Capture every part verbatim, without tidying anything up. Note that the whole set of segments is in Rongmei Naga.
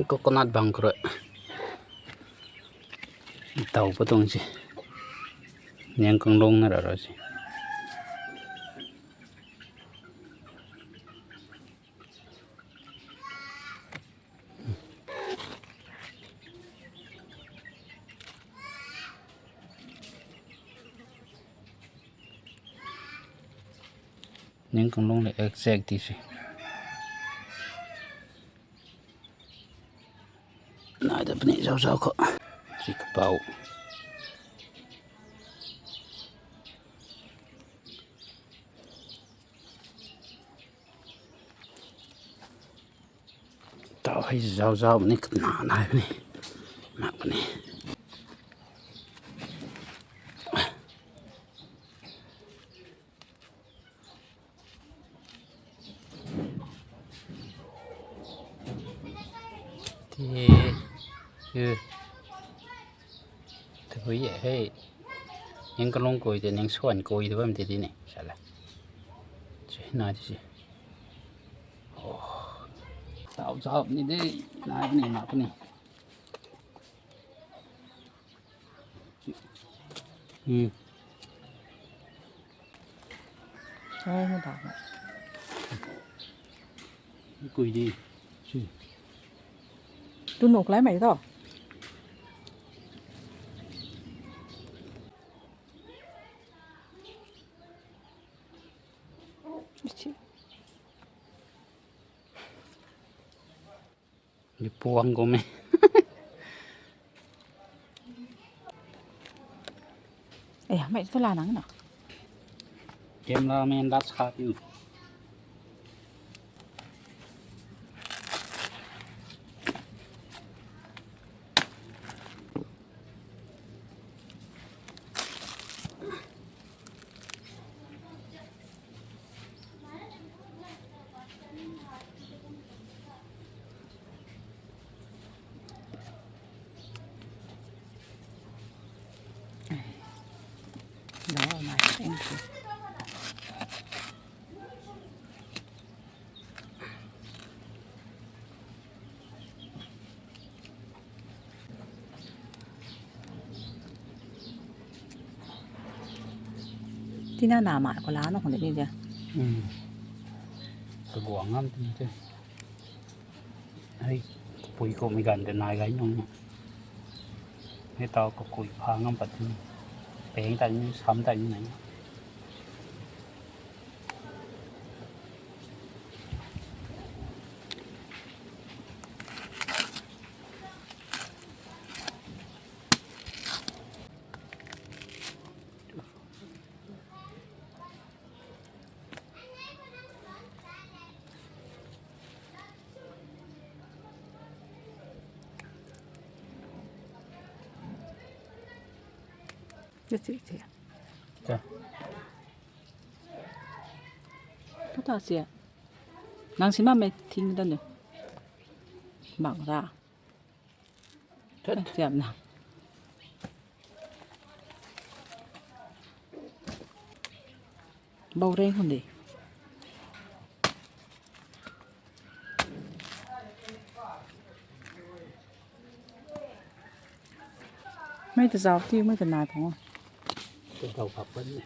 Coconut bang khou rui. Taw pa tuang si. Niang kanglung na ra ra si. Ning kung lung le exact ti si. Nai da puni zau zau khou. Si kapau. Tau hei zau zau ni kana nai puni. Mak puni. Ti, tabui e hei. Ning kalung kui te, ning suan kui te bam ti di ni, sala. Si, nai ti si. Oh. Tau zau ni de, nai ni, mak ni. Hmm. Ai, hei ta. Kui di. Si. Tu nuk lai mai to. Si. Di puang kum e. Eh, mei tu la nang na. Cameraman, that's hot you. Đó, này, em kìa. Tina na ma ko la no khong de ni ja. Hmm. Kaguang ngam ti te. Hei, pui ko mi gan de nai gai nung. Hei tau ko kui pha ngam pat ni. Peng tai ni, sam tai ni nai. Chà. Chà. Kata sia. Nang si ma mei thing dan de. Bang ra. Thut. Ai, siam na. Bau reng hun de. Mei ta zau ti, mei ta nai pang o. Tei tau phak pan ne.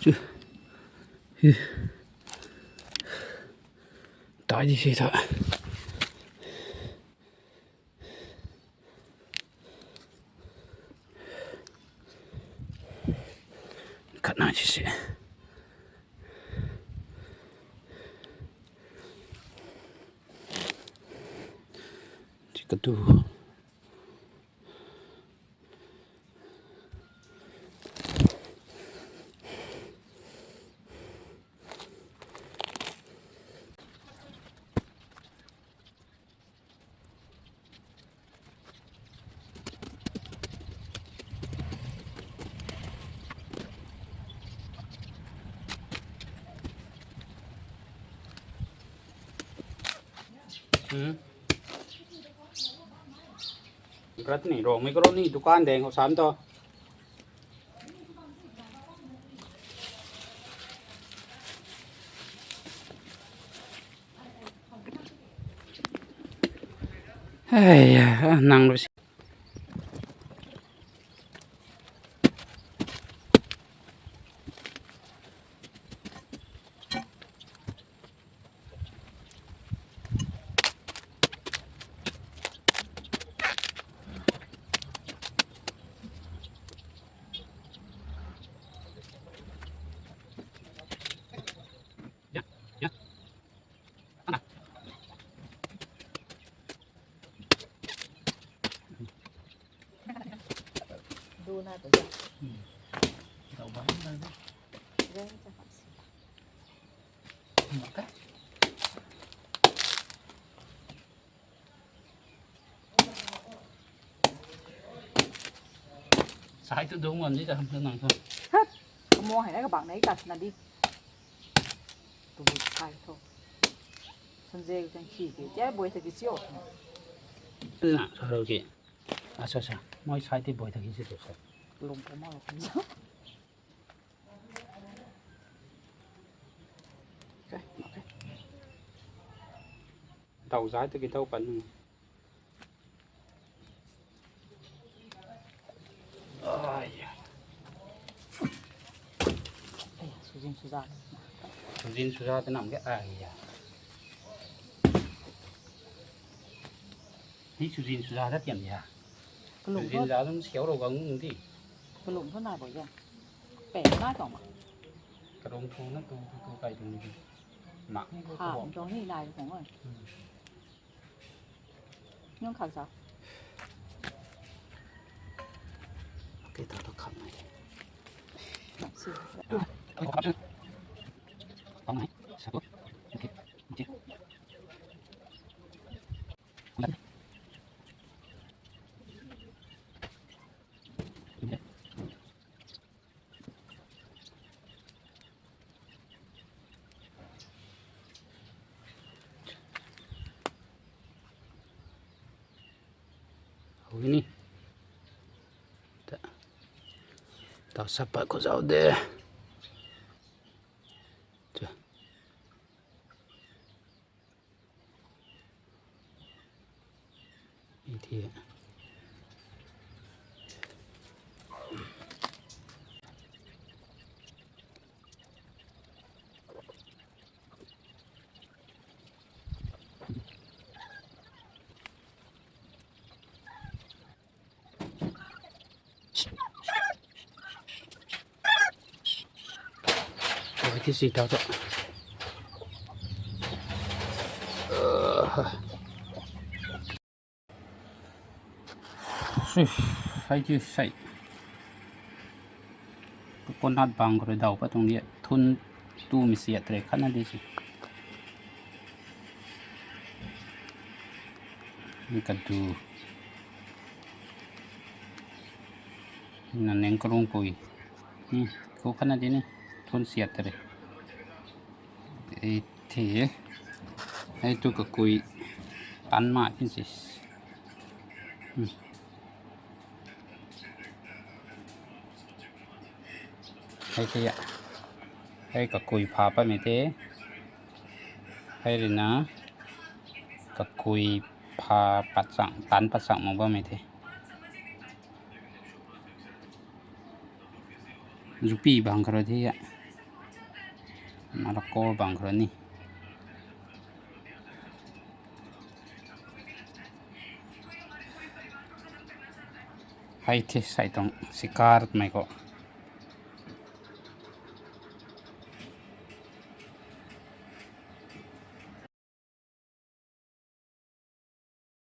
Chu. Hi. Tai di si tha. Khat nai si si. Chi katu. Hmm. Rat ni, Rongmei khou ni dukan deng khou sam to. Ai ya, nang lu si. Sai tu dungc wan di ta, nang tu. Hat, kamo hei na kabang na i tat na di. Tu bu sai tho. Sanjay kan ki ki, tia boi ta ki sio. Na, sa ro ki. Asa sa, moi sai ti boi ta ki si tu sa. Lung kamo lo kan sa. Tau zai tu ki tau kan. Ai ya. Ai ya, suzin suza. Suzin suza te nam ke, ai ya. Ni suzin suza ta tiam ya. Kalum suzin tho. Za dum siau rou gang nung di. Kalum tho nai bo ya. Pe nai tong ma. Karung thu na tu tu tu kai tu ni. Ma. Ha, tong ni nai tong oi. Hmm. Nung khak sa. Okay, ta ta khak nai. Khak si. Khak nai. Sa ko. Okay. Okay. Hou ni. Ta, ta sapa ko zau de. Cha. Ei thi. Oi, ti si tau ta. Sai ti sai. Coconut bang khou rui daw pat tuang di, thun tu mi siat re khatna di si. Ni kadu. Na ning karung pui. Ni khou khatna di ni. Thun siat re. Ei the. Hei tu kakui tan ma tin si. Hmm. Hei the ya. Hei kakui pha patmei the. Hei rui na kakui pha pat chang, tan pat chang mak bammei the. Zupi bang khou rui the e. Malakor bang khou rui ni. Hei the sei tuang shikar twmei khou.